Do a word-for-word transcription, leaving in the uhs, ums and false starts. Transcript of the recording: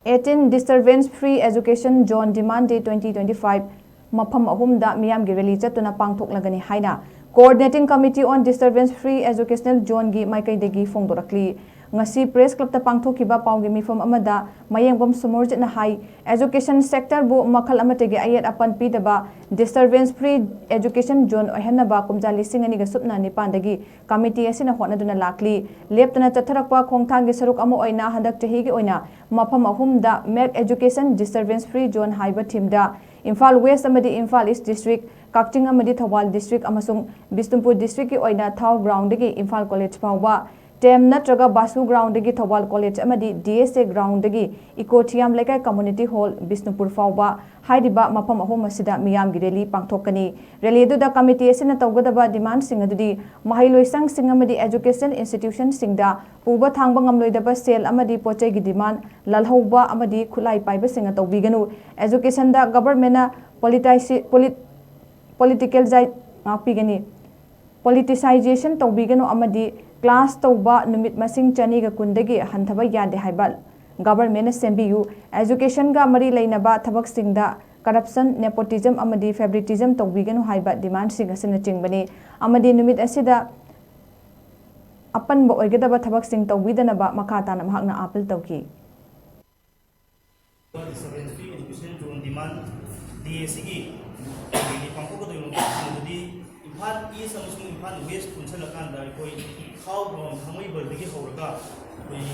eighteen Disturbance Free Education Zone Demand Day twenty twenty-five ꯃꯐꯝ ꯑꯍꯨꯝꯗ ꯃꯤꯌꯥꯝꯒꯤ ꯔꯦꯂꯤ ꯆꯠꯇꯨꯅ ꯄꯥꯡꯊꯣꯛꯂꯒꯅꯤ ꯍꯥꯏꯅ Coordinating Committee on Disturbance Free Educational Zoneꯒꯤ ꯃꯥꯏꯀꯩꯗꯒꯤ ꯐꯣꯡꯗꯣꯔꯛꯂꯤ꯫ ꯉꯁꯤ ꯄ꯭ꯔꯦꯁ ꯀ꯭ꯂꯕꯇ ꯄꯥꯡꯊꯣꯛꯈꯤꯕ ꯄꯥꯎꯒꯤ ꯃꯤꯐꯝ ꯑꯃꯗ ꯃꯌꯦꯡꯕꯝ ꯁꯨꯃꯣꯔꯖꯤꯠꯅ ꯍꯥꯏ, education sectorꯕꯨ ꯃꯈꯜ ꯑꯃꯠꯇꯒꯤ ꯑꯌꯦꯠ ꯑꯄꯟ ꯄꯤꯗꯕ, disturbance free education zone ꯑꯣꯏꯍꯟꯅꯕ ꯀꯨꯝꯖꯥ ꯂꯤꯁꯤꯡ ꯑꯅꯤꯒ ꯁꯨꯞꯅ ꯅꯤꯄꯥꯟꯗꯒꯤ ꯀꯃꯤꯇꯤ ꯑꯁꯤꯅ ꯍꯣꯠꯅꯗꯨꯅ ꯂꯥꯛꯂꯤ꯫ ꯂꯦꯞꯇꯅ ꯆꯠꯊꯔꯛꯄ ꯈꯣꯡꯊꯥꯡꯒꯤ ꯁꯔꯨꯛ ꯑꯃ ꯑꯣꯏꯅ ꯍꯟꯗꯛ ꯆꯍꯤꯒꯤ ꯑꯣꯏꯅ ꯃꯐꯝ ꯑꯍꯨꯝꯗ Make Education Disturbance Free Zone ꯍꯥꯏꯕ ꯊꯤꯝꯗ ꯏꯝꯐꯥꯜ ꯋꯦꯁ ꯑꯃꯗꯤ ꯏꯝꯐꯥꯜ ꯏꯁ ꯗꯤꯁꯇ꯭ꯔꯤꯛ, ꯀꯛꯆꯤꯡ ꯑꯃꯗꯤ ꯊꯧꯕꯥꯜ ꯗꯤꯁꯇ꯭ꯔꯤꯛ ꯑꯃꯁꯨꯡ ꯕꯤꯁꯅꯨꯄꯨꯔ ꯗꯤꯁꯇ꯭ꯔꯤꯛꯀꯤ ꯑꯣꯏꯅ ꯊꯥꯎ ꯒ꯭ꯔꯥꯎꯟꯗꯒꯤ ꯏꯝꯐꯥꯜ ꯀꯣꯂꯦꯖ ꯐꯥꯎꯕ, ꯇꯦꯝ ꯅꯠꯇ꯭ꯔꯒ ꯕꯥꯁꯨ ꯒ꯭ꯔꯥꯎꯟꯗꯒꯤ ꯊꯧꯕꯥꯜ ꯀꯣꯂꯦꯖ ꯑꯃꯗꯤ ꯗꯤ ꯑꯦꯁ ꯑꯦ ꯒ꯭ꯔꯥꯎꯟꯗꯒꯤ ꯏꯀꯣ ꯊꯤꯌꯥꯝ ꯂꯩꯀꯥꯏ ꯀꯝꯃꯨꯅꯤꯇꯤ ꯍꯣꯜ ꯕꯤꯁꯅꯨꯄꯨꯔ ꯐꯥꯎꯕ ꯍꯥꯏꯔꯤꯕ ꯃꯐꯝ ꯑꯍꯨꯝ ꯑꯁꯤꯗ ꯃꯤꯌꯥꯝꯒꯤ ꯔꯦꯂꯤ ꯄꯥꯡꯊꯣꯛꯀꯅꯤ꯫ ꯔꯦꯂꯤ ꯑꯗꯨꯗ ꯀꯃꯤꯇꯤ ꯑꯁꯤꯅ ꯇꯧꯒꯗꯕ ꯗꯤꯃꯥꯟꯁꯤꯡ ꯑꯗꯨꯗꯤ ꯃꯍꯩꯂꯣꯏꯁꯪꯁꯤꯡ ꯑꯃꯗꯤ ꯑꯦꯖꯨꯀꯦꯁꯟ ꯏꯟꯁꯇꯤꯇ꯭ꯌꯨꯁꯟꯁꯤꯡꯗ ꯄꯨꯕ ꯊꯥꯡꯕ ꯉꯝꯂꯣꯏꯗꯕ ꯁꯦꯜ ꯑꯃꯗꯤ ꯄꯣꯠ ꯆꯩꯒꯤ ꯗꯤꯃꯥꯟ ꯂꯥꯜꯍꯧꯕ ꯑꯃꯗꯤ ꯈꯨꯠꯂꯥꯏ ꯄꯥꯏꯕꯁꯤꯡꯅ ꯇꯧꯕꯤꯒꯅꯨ꯫ ꯑꯦꯖꯨꯀꯦꯁꯟꯗ ꯒꯚꯔꯟꯃꯦꯟꯠꯅ ꯄꯣꯂꯤꯇꯥꯏꯁꯤ-, ꯄꯣꯂꯤꯠ-, ꯄꯣꯂꯤꯇꯤꯀꯦꯜꯖꯥꯏ-, ꯉꯥꯛꯄꯤꯒꯅꯤ꯫ ꯄꯣꯂꯤꯇꯤꯁꯥꯏꯖꯦꯁꯟ ꯇꯧꯕꯤꯒꯅꯨ ꯑꯃꯗꯤ ꯀ꯭ꯂꯥꯁ ꯇꯧꯕ ꯅꯨꯃꯤꯠ ꯃꯁꯤꯡ ꯆꯅꯤꯒ ꯀꯨꯟꯗꯒꯤ ꯍꯟꯊꯕ ꯌꯥꯗꯦ ꯍꯥꯏꯕ ꯒꯚꯔꯟꯃꯦꯟꯠꯅ ꯁꯦꯝꯕꯤꯌꯨ꯫ ꯑꯦꯖꯨꯀꯦꯁꯟꯒ ꯃꯔꯤ ꯂꯩꯅꯕ ꯊꯕꯛꯁꯤꯡꯗ ꯀꯔꯞꯁꯟ, ꯅꯦꯄꯣꯇꯤꯖꯝ ꯑꯃꯗꯤ ꯐꯦꯕ꯭ꯔꯤꯇꯤꯖꯝ ꯇꯧꯕꯤꯒꯅꯨ ꯍꯥꯏꯕ ꯗꯤꯃꯥꯟꯁꯤꯡ ꯑꯁꯤꯅꯆꯤꯡꯕꯅꯤ꯫ ꯑꯃꯗꯤ ꯅꯨꯃꯤꯠ ꯑꯁꯤꯗ ꯑꯄꯟꯕ ꯑꯣꯏꯒꯗꯕ ꯊꯕꯛꯁꯤꯡ ꯇꯧꯕꯤꯗꯅꯕ ꯃꯈꯥ ꯇꯥꯅ ꯃꯍꯥꯛꯅ ꯑꯥꯄꯤꯜ ꯇꯧꯈꯤ꯫ Disturbance Free Education Zone Demand Day ꯑꯁꯤꯒꯤ ꯄꯥꯡꯊꯣꯛꯀꯗꯧꯔꯤꯕ ꯃꯐꯝꯁꯤꯡ ꯑꯗꯨꯗꯤ ꯏꯝꯐꯥꯜ ꯏꯁ ꯑꯃꯁꯨꯡ ꯏꯝꯐꯥꯜ ꯋꯦꯁ ꯄꯨꯟꯁꯤꯜꯂꯀꯥꯟꯗ ꯑꯩꯈꯣꯏ ꯈꯥꯎ ꯒ꯭ꯔꯥꯎꯟ ꯊꯥꯡꯃꯩꯕꯟꯗꯒꯤ ꯍꯧꯔꯒ ꯑꯩꯈꯣꯏ